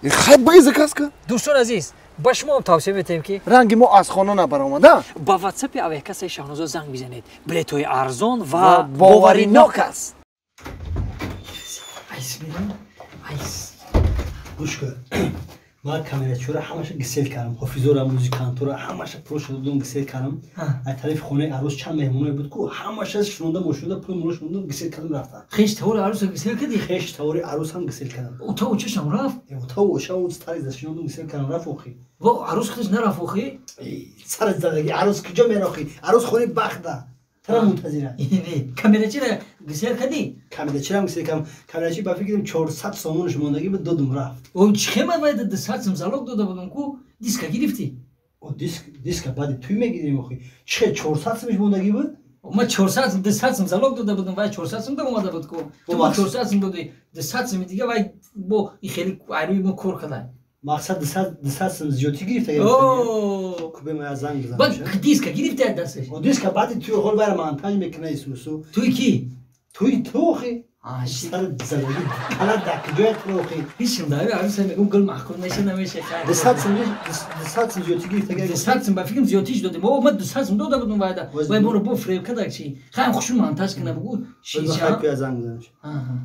Хай бигӣ заказ кун. Дӯстони азиз, ба шумо ҳам тавсия метаҳем ки ранги мо аз хона набаромада, ба ватсапи авиакассаи Шаҳнозо занг бизанед. Билетҳои арзон ва боваринок аст. Гӯш кун, ман камерачиро ҳамаша гисел кардам, ҳофизора, музикантора ҳамаша пулошо додум, гисел кардам. Аз тарафи хонаи арӯс чанд меҳмоное буд ку, ҳамаша шунонда мошинда пули моро шунондам, гисел кардам, рафтам. Хеш тавори арӯса гисел кардӣ? Хеш тавори арӯсам гисел кардам. Ута очашам рафт? Ута оча сари зашинондум, гисел кардам, рафт охи. Во арӯс худаш нарафт охи? Сари задаги арӯс куҷо мерохӣ? Арӯс хонаи бахта. Тара мунтазира. Не, камерачира гисел кардӣ? Камерачирам гисел кардам. Камерачи ба фикрам 400 сомонаш мондагӣ буд, додум, рафт. О, чӣ хема вай 200 сом залог дода будум ку, диска гирифтӣ? О, диск, диска баъди туй мегирем охи. Чӣ 400 сомиш мондагӣ буд? Ма 400 сом, 200 сом залог дода будум, вай 400 сом да омада буд ку. Ту 400 сом додӣ, 200 соми дига вай бо и хеле айрӯи мо кор кадай. Мақсад 200 сом зиёдтӣ гирифта. Кубе моя занг бизанам. Баъд диска гирифта аз дасташ? О, диска баъди туй хол вайра монтаж мекуна исусу. Туй ки? Туй ту охи. Сар задаги кала дар куҷоя ту охи? Ҳичим дави арӯса мегум гул маҳкум неша намеша. 200 сом, 200 сом зиёдтӣ гирифта. 200 сом ба фикрам зиёдтиш додем. О, ма 200 сом дода будум вайда. Вай моро бо фиреб кардак чи. Хайм хушу монтаж кина бугу. Шиша. Хай занг бизанам. Аҳа.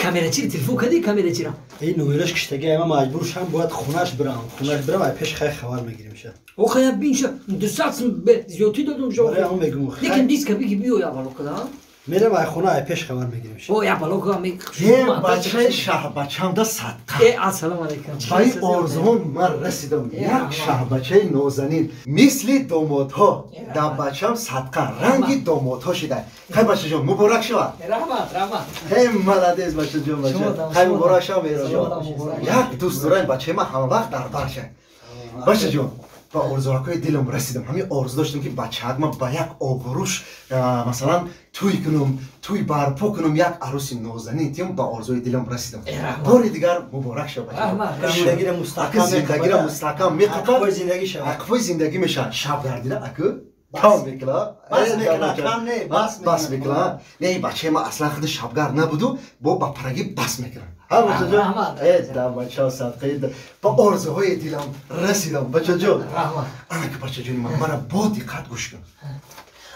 Камерачиро телефон кардӣ камерачиро? Ин номераш киштаги, ама маҷбур шам, бояд хонаш бирам. Хонаш бирам, ай пеш хай хабар мегирем ша. Охе, я бинша, 200 сом зиёдтӣ додум ша. Барои ҳамон мегум. Лекин диска биги биё я бало када. Мерам ай хона, ай пеш хабар мегирем ша. О, я бало ка ме. Е, бачаи шаҳбачамда садқа. Э, ассалому алайкум. Ба ин орзуҳом ман расидам. Як шаҳбачаи нозанин, мисли домодҳо, дар бачам садқа, ранги домодҳо шида. Хай бачаҷон, муборак шавад. Раҳмат, раҳмат. Ҳей, молодец бачаҷон, бача. Хай муборак шав, Меҳроҷон. Як дӯст дорам, бачаи ман ҳама вақт дар барша. Бачаҷон, ба орзуҳои дилам расидам. Ҳамин орзу доштам ки бачаак ман ба як обрӯш, масалан, тӯй кунам, тӯй барпо кунам, як арӯси нозанин тиём, ба орзуи дилам расидам. Бори дигар муборак шав, бачаҷон. Зиндагиро мустаҳкам, зиндагиро мустаҳкам меқапад, зиндагӣ шавад. Ақфои зиндагӣ мешавад. Шаб гардида акӯ кам мекунад. Бас мекунад, кам не, бас. Бас мекунад. Не, ин бачаи ман аслан худи шабгард набуду, бо ба парагӣ бас мекунад. Ҳа, бачаҷон? Э, да бача садқаи ба орзуҳои дилам расидам, бачаҷон. Ана ки бачаҷони ман, мара бо диққат гӯш кун.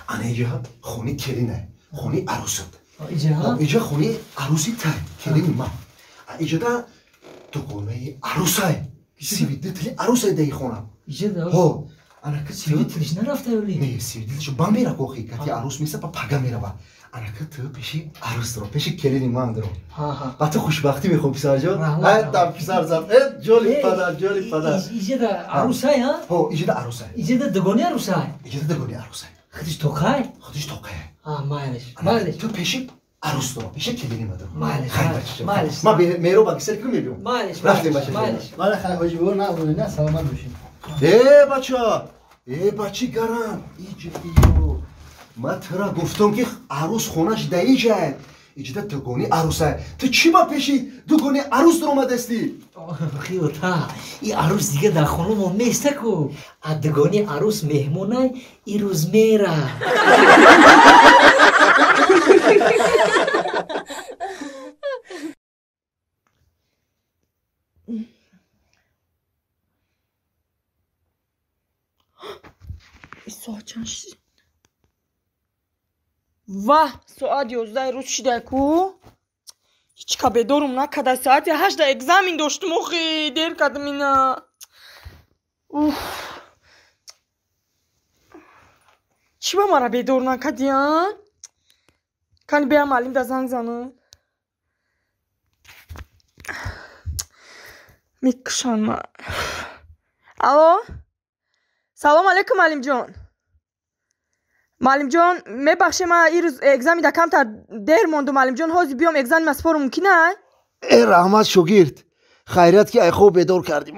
Ана иҷа хони келина, хони арӯсат. Иҷа хони арӯси тай, келини ман. Иҷада дугонаи арӯсай. Сивидитли арӯсай даи хонам. Ҳо, ана ки сивидитлиш нарафта ёли? Не, сивидитлиш ба мера охи, кати арӯс меса ба пага мерава. Ана ки ту пеши арӯс дуро, пеши келини ман дуро. Ба ту хушбахтӣ мехоҳам, писарҷон. Ай, да писар зад. Э, ҷоли падар, ҷоли падар. Иҷада арӯсай, ҳа? Ҳо, иҷада арӯсай. Иҷада дугони арӯсай. Иҷада дугони арӯсай. Худиш тоқай? Худиш тоқай. А, майлиш, майлиш. Ту пеши арӯс дуро, пеши келини ман дуро. Майлиш, майлиш. Ман меро ба гисел кунам мебиём. Майлиш, рафтем, бачаҷон. Майлиш. Мана хай ҳоҷи бобо нағзонӣ, на саломат бошед. Э, бача! Э, бачи гарам! Иҷа биё. Ман тура гуфтам ки арӯс хонаш да иҷа. Иҷада дугони арӯсай. Ту чӣ ба пеши дугони арӯс дуромадастӣ? Хиёта, и арӯс дига дар хонамон неста ку. А дугони арӯс меҳмонай, ирӯз мера. Соат чанд шид? Ваҳ, соат 11 рӯз шидай ку. Ҳеҷ ка бедорум накарда. Соати 8 экзамен доштум охи, дер кардам ина. Уф. Чӣ ба мара бедор накардиян? Кани бея муаллим да занг занам. Мекушанд ма. Алло? Салом алейкум, муаллимҷон. Муаллимҷон, мебахше, ма ирӯз экзамен да камтар дер мондум. Муаллимҷон, ҳозир биём, экзамен ма спорум мумкин ай? Э, раҳмат, шогирд, хайрият ки ай хоб бедор кардӣ.